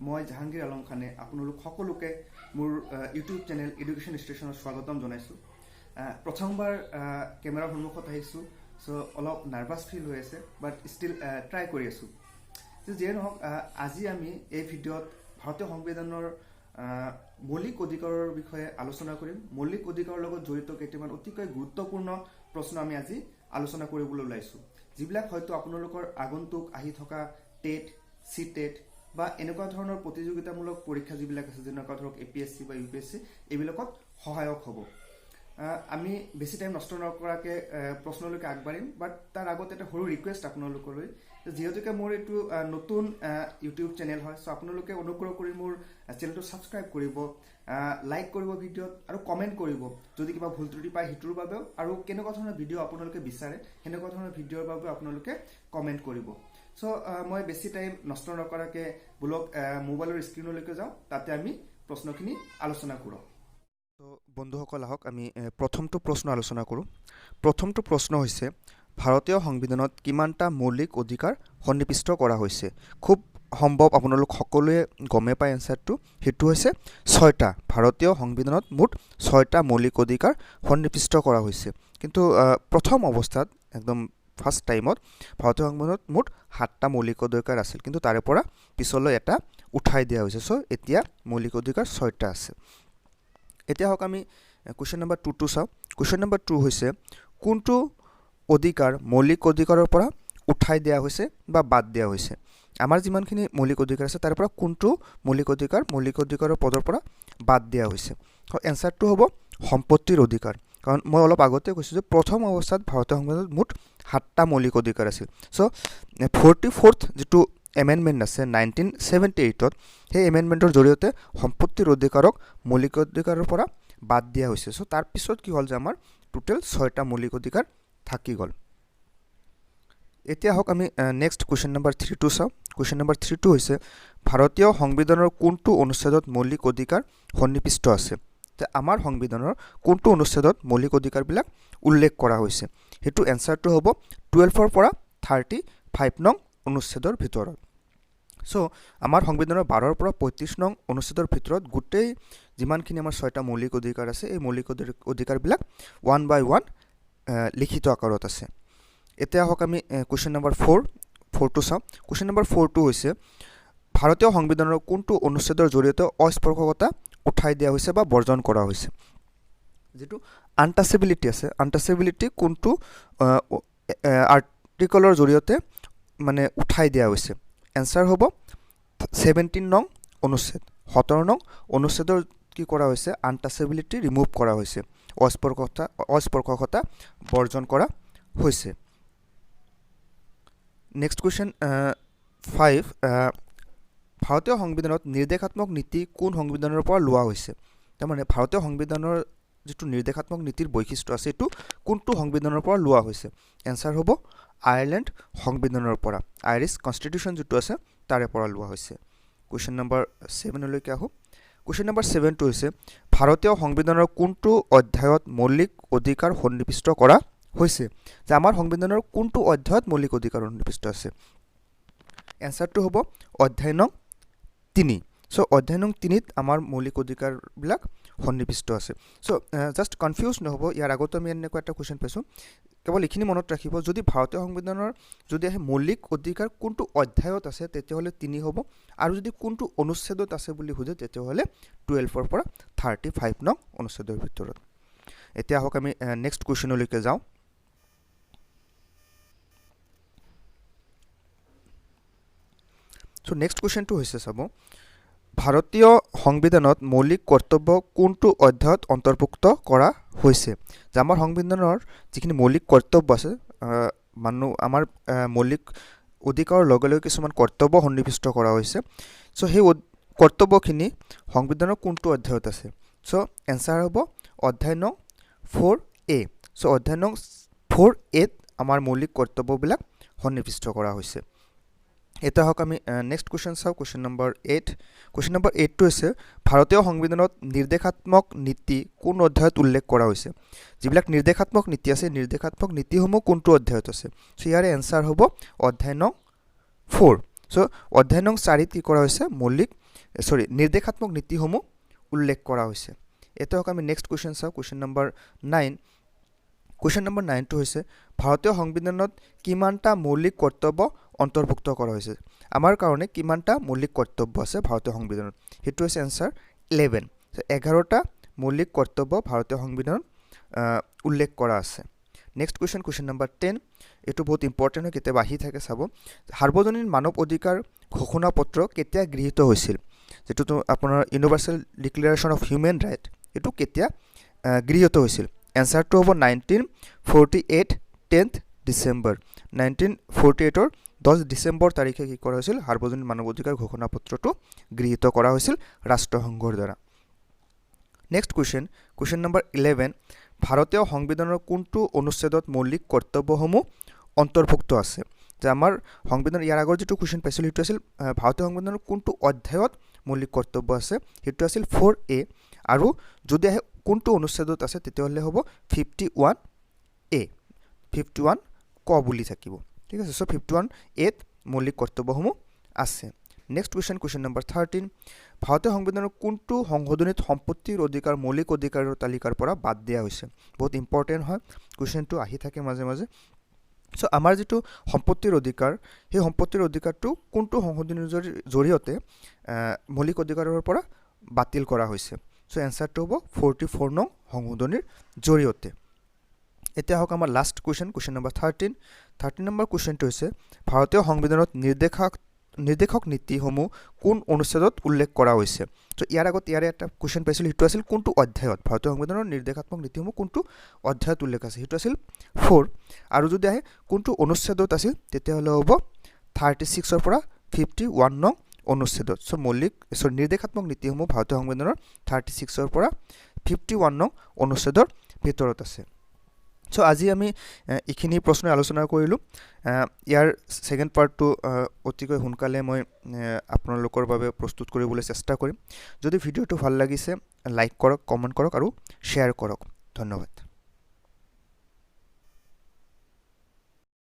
মই জাহাংগীৰ আলম খানে আপোনালোক সকলোকে মোৰ ইউটিউব চেনেল এডুকেশ্যন ষ্টেচনত স্বাগতম জনাইছোঁ। প্ৰথমবাৰ কেমেৰাৰ সন্মুখত আহিছোঁ, চ' অলপ নাৰ্ভাছ ফিল হৈ আছে, বাট ষ্টিল ট্ৰাই কৰি আছোঁ। যিয়ে নহওক, আজি আমি এই ভিডিঅ'ত ভাৰতীয় সংবিধানৰ মৌলিক অধিকাৰৰ বিষয়ে আলোচনা কৰিম। মৌলিক অধিকাৰৰ লগত জড়িত কেইটামান অতিকৈ গুৰুত্বপূৰ্ণ প্ৰশ্ন আমি আজি আলোচনা কৰিবলৈ ওলাইছোঁ, যিবিলাক হয়তো আপোনালোকৰ আগন্তুক আহি থকা টেট, চি টেট বা এনেকুৱা ধৰণৰ প্ৰতিযোগিতামূলক পৰীক্ষা যিবিলাক আছে, যেনেকুৱা ধৰক এপিএছচি বা ইউপিএছচি, এইবিলাকত সহায়ক হ'ব। আমি বেছি টাইম নষ্ট নকৰাকৈ প্ৰশ্নলৈকে আগবাঢ়িম, বাট তাৰ আগতে এটা সৰু ৰিকুৱেষ্ট আপোনালোকলৈ, যিহেতুকে মোৰ এইটো নতুন ইউটিউব চেনেল হয়, চ' আপোনালোকে অনুগ্ৰহ কৰি মোৰ চেনেলটো ছাবস্ক্ৰাইব কৰিব, লাইক কৰিব ভিডিঅ'ত আৰু কমেণ্ট কৰিব যদি কিবা ভুল ত্ৰুটি পায় সেইটোৰ বাবেও, আৰু কেনেকুৱা ধৰণৰ ভিডিঅ' আপোনালোকে বিচাৰে সেনেকুৱা ধৰণৰ ভিডিঅ'ৰ বাবেও আপোনালোকে কমেণ্ট কৰিব। চ' মই বেছি টাইম নষ্ট নকৰাকৈ বোলক মোবাইলৰ স্ক্ৰীণলৈকে যাওঁ, তাতে আমি প্ৰশ্নখিনি আলোচনা কৰোঁ। ত' বন্ধুসকল, আহক আমি প্ৰথমটো প্ৰশ্ন আলোচনা কৰোঁ। প্ৰথমটো প্ৰশ্ন হৈছে, ভাৰতীয় সংবিধানত কিমানটা মৌলিক অধিকাৰ সন্নিৱিষ্ট কৰা হৈছে? খুব সম্ভৱ আপোনালোক সকলোৱে গমেই পায় এনচাৰটো, সেইটো হৈছে ছয়টা। ভাৰতীয় সংবিধানত মুঠ ছয়টা মৌলিক অধিকাৰ সন্নিৱিষ্ট কৰা হৈছে। কিন্তু প্ৰথম অৱস্থাত, একদম ফাৰ্ষ্ট টাইমত ভাৰতীয় সংবিধানত মুঠ সাতটা মৌলিক অধিকাৰ আছিল, কিন্তু তাৰে পৰা পিছলৈ এটা উঠাই দিয়া হৈছে। চ' এতিয়া মৌলিক অধিকাৰ ছয়টা আছে। এতিয়া হওক আমি কুৱেশ্যন নম্বৰ টুটো চাওঁ। কুৱেশ্যন নম্বৰ 2 হৈছে, কোনটো অধিকাৰ মৌলিক অধিকাৰৰ পৰা উঠাই দিয়া হৈছে বা বাদ দিয়া হৈছে? আমাৰ যিমানখিনি মৌলিক অধিকাৰ আছে, তাৰ পৰা কোনটো মৌলিক অধিকাৰ মৌলিক অধিকাৰৰ পদৰ পৰা বাদ দিয়া হৈছে? এনচাৰটো হ'ব সম্পত্তিৰ অধিকাৰ। কাৰণ মই অলপ আগতে কৈছোঁ যে প্ৰথম অৱস্থাত ভাৰতীয় সংবিধানত মুঠ সাতটা মৌলিক অধিকাৰ আছিল। চ' 44th যিটো এমেণ্ডমেণ্ট আছে 1978ত, সেই এমেণ্ডমেণ্টৰ জৰিয়তে সম্পত্তিৰ অধিকাৰক মৌলিক অধিকাৰৰ পৰা বাদ দিয়া হৈছে। চ' তাৰপিছত কি হ'ল যে আমাৰ টোটেল ছয়টা মৌলিক অধিকাৰ থাকি গ'ল। এতিয়া হওক আমি নেক্সট কুৱেশ্যন নম্বৰ থ্ৰীটো চাওঁ। কুৱেশ্যন নম্বৰ থ্ৰীটো হৈছে, ভাৰতীয় সংবিধানৰ কোনটো অনুচ্ছেদত মৌলিক অধিকাৰ সন্নিৱিষ্ট আছে? যে আমাৰ সংবিধানৰ কোনটো অনুচ্ছেদত মৌলিক অধিকাৰবিলাক উল্লেখ কৰা হৈছে? সেইটো এনচাৰটো হ'ব 12ৰ পৰা 35 নং অনুচ্ছেদৰ ভিতৰত। চ' আমাৰ সংবিধানৰ 12ৰ পৰা 35 নং অনুচ্ছেদৰ ভিতৰত গোটেই যিমানখিনি আমাৰ ছয়টা মৌলিক অধিকাৰ আছে, এই মৌলিক অধিকাৰবিলাক ওৱান বাই ওৱান লিখিত আকাৰত আছে। এতিয়া আহক আমি কুৱেশ্যন নম্বৰ ফ'ৰটো চাওঁ। কুৱেশ্যন নম্বৰ ফ'ৰটো হৈছে, ভাৰতীয় সংবিধানৰ কোনটো অনুচ্ছেদৰ জৰিয়তে অস্পৰ্শকতা উঠাই দিয়া হৈছে বা বৰ্জন কৰা হৈছে? যিটো আনটাচেবিলিটি আছে, আনটাচেবিলিটি কোনটো আৰ্টিকলৰ জৰিয়তে মানে উঠাই দিয়া হৈছে? এনচাৰ হ'ব 17 নং অনুচ্ছেদ। 17 নং অনুচ্ছেদৰ কি কৰা হৈছে? আনটাচেবিলিটি ৰিমুভ কৰা হৈছে, অস্পৰ্শকতা বৰ্জন কৰা হৈছে। নেক্সট কুৱেশ্যন 5, ভাৰতীয় সংবিধানত নিৰ্দেশাত্মক নীতি কোন সংবিধানৰ পৰা লোৱা হৈছে? তাৰমানে ভাৰতীয় সংবিধানৰ যিটো নিৰ্দেশাত্মক নীতিৰ বৈশিষ্ট্য আছে, এইটো কোনটো সংবিধানৰ পৰা লোৱা হৈছে? এনচাৰ হ'ব আয়াৰলেণ্ড সংবিধানৰ পৰা, আইৰিছ কনষ্টিটিউশ্যন যিটো আছে তাৰে পৰা লোৱা হৈছে। কুৱেশ্যন নম্বৰ ছেভেনলৈকে আহোঁ। কুৱেশ্যন নম্বৰ ছেভেনটো হৈছে, ভাৰতীয় সংবিধানৰ কোনটো অধ্যায়ত মৌলিক অধিকাৰ সন্নিৱিষ্ট কৰা হৈছে? যে আমাৰ সংবিধানৰ কোনটো অধ্যায়ত মৌলিক অধিকাৰ সন্নিৱিষ্ট আছে? এনচাৰটো হ'ব অধ্যায় নং 3। চ' অধ্যায় নং 3ত আমাৰ মৌলিক অধিকাৰবিলাক সন্নিৱিষ্ট আছে। চ' জাষ্ট কনফিউজ নহ'ব, ইয়াৰ আগতো আমি এনেকুৱা এটা কুৱেশ্যন পাইছোঁ। কেৱল এইখিনি মনত ৰাখিব, যদি ভাৰতীয় সংবিধানৰ যদি আহে মৌলিক অধিকাৰ কোনটো অধ্যায়ত আছে, তেতিয়াহ'লে 3 হ'ব, আৰু যদি কোনটো অনুচ্ছেদত আছে বুলি সোধে, তেতিয়াহ'লে 12ৰ পৰা 35 নং অনুচ্ছেদৰ ভিতৰত। এতিয়া আহক আমি নেক্সট কুৱেশ্যনলৈকে যাওঁ। চ' নেক্সট কুৱেশ্যনটো হৈছে, চাব, ভাৰতীয় সংবিধানত মৌলিক কৰ্তব্য কোনটো অধ্যায়ত অন্তৰ্ভুক্ত কৰা হৈছে? যে আমাৰ সংবিধানৰ যিখিনি মৌলিক কৰ্তব্য আছে, মানুহ আমাৰ মৌলিক অধিকাৰৰ লগে লগে কিছুমান কৰ্তব্য সন্নিৱিষ্ট কৰা হৈছে। চ' সেই কৰ্তব্যখিনি সংবিধানৰ কোনটো অধ্যায়ত আছে? চ' এনচাৰ হ'ব অধ্যায় নং 4A। চ' অধ্যায় নং 4Aত আমাৰ মৌলিক কৰ্তব্যবিলাক সন্নিৱিষ্ট কৰা হৈছে। এতিয়া হওক আমি নেক্সট কুৱেশ্যন চাওঁ, কুৱেশ্যন নম্বৰ 8। কুৱেশ্যন নম্বৰ 8টো হৈছে, ভাৰতীয় সংবিধানত নিৰ্দেশাত্মক নীতি কোন অধ্যায়ত উল্লেখ কৰা হৈছে? যিবিলাক নিৰ্দেশাত্মক নীতি আছে, নিৰ্দেশাত্মক নীতিসমূহ কোনটো অধ্যায়ত আছে? চ' ইয়াৰে এনচাৰ হ'ব অধ্যায় নং 4। চ' অধ্যায় নং 4ত কি কৰা হৈছে? মৌলিক চৰি, নিৰ্দেশাত্মক নীতিসমূহ উল্লেখ কৰা হৈছে। এতিয়া হওক আমি নেক্সট কুৱেশ্যন চাওঁ, কুৱেশ্যন নম্বৰ 9। কুৱেশ্যন নম্বৰ 9টো হৈছে, ভাৰতীয় সংবিধানত কিমানটা মৌলিক কৰ্তব্য অন্তৰ্ভুক্ত কৰা হৈছে? আমাৰ কাৰণে কিমানটা মৌলিক কৰ্তব্য আছে ভাৰতীয় সংবিধানত? সেইটো হৈছে এনচাৰ 11। 11টা মৌলিক কৰ্তব্য ভাৰতীয় সংবিধানত উল্লেখ কৰা আছে। Next question, question number 10। এইটো বহুত ইম্পৰ্টেণ্ট হয়, কেতিয়াবা আহি থাকে, চাব। সাৰ্বজনীন মানৱ অধিকাৰ ঘোষণাপত্ৰ কেতিয়া গৃহীত হৈছিল? যিটো আপোনাৰ Universal Declaration of Human Right, এইটো কেতিয়া গৃহীত হৈছিল? এনচাৰটো হ'ব 1948, 10th December. 1948ৰ 10 December তাৰিখে কি কৰা হৈছিল? সাৰ্বজনীন মানৱ অধিকাৰ ঘোষণাপত্ৰটো গৃহীত কৰা হৈছিল ৰাষ্ট্ৰসংঘৰ দ্বাৰা। Next question, question number 11। ভাৰতীয় সংবিধানৰ কোনটো অনুচ্ছেদত মৌলিক কৰ্তব্যসমূহ অন্তৰ্ভুক্ত আছে? যে আমাৰ সংবিধান, ইয়াৰ আগৰ যিটো কুৱেশ্যন পাইছিলোঁ, সেইটো আছিল ভাৰতীয় সংবিধানৰ কোনটো অধ্যায়ত মৌলিক কৰ্তব্য আছে, সেইটো আছিল 4এ। আৰু যদি আহে কোনটো অনুচ্ছেদত আছে, তেতিয়াহ'লে হ'ব 51এ, 51 ক বুলি থাকিব, ঠিক আছে? চ' 51এত মৌলিক কৰ্তব্যসমূহ আছে। Next question, question number 13। ভাৰতীয় সংবিধানৰ কোনটো সংশোধনীত সম্পত্তিৰ অধিকাৰ মৌলিক অধিকাৰৰ তালিকাৰ পৰা বাদ দিয়া হৈছে? বহুত ইম্পৰ্টেণ্ট হয় কুৱেশ্যনটো, আহি থাকে মাজে মাজে। চ' আমাৰ যিটো সম্পত্তিৰ অধিকাৰ, সেই সম্পত্তিৰ অধিকাৰটো কোনটো সংশোধনীৰ জৰিয়তে মৌলিক অধিকাৰৰ পৰা বাতিল কৰা হৈছে? চ' এনচাৰটো হ'ব 44 নং সংশোধনীৰ জৰিয়তে। এতিয়া হওক আমাৰ last question, question number 13। 13 number কুৱেশ্যনটো হৈছে, ভাৰতীয় সংবিধানত নিৰ্দেশক নীতিসমূহ কোন অনুচ্ছেদত উল্লেখ কৰা হৈছে? ত' ইয়াৰ আগত ইয়াৰে এটা কুৱেশ্যন পাইছিলোঁ, সেইটো আছিল কোনটো অধ্যায়ত, ভাৰতীয় সংবিধানৰ নিৰ্দেশাত্মক নীতিসমূহ কোনটো অধ্যায়ত উল্লেখ আছে, সেইটো আছিল 4। আৰু যদি আহে কোনটো অনুচ্ছেদত আছিল, তেতিয়াহ'লে হ'ব 36ৰ পৰা 51 নং অনুচ্ছেদত। চ' মৌলিক, চৰি, নিৰ্দেশাত্মক নীতিসমূহ ভাৰতীয় সংবিধানৰ 36ৰ পৰা 51 নং অনুচ্ছেদৰ ভিতৰত আছে। চ' আজি আমি এইখিনি প্ৰশ্নই আলোচনা কৰিলোঁ। ইয়াৰ ছেকেণ্ড পাৰ্টটো অতিকৈ সোনকালে মই আপোনালোকৰ বাবে প্ৰস্তুত কৰিবলৈ চেষ্টা কৰিম। যদি ভিডিঅ'টো ভাল লাগিছে, লাইক কৰক, কমেণ্ট কৰক আৰু শ্বেয়াৰ কৰক। ধন্যবাদ।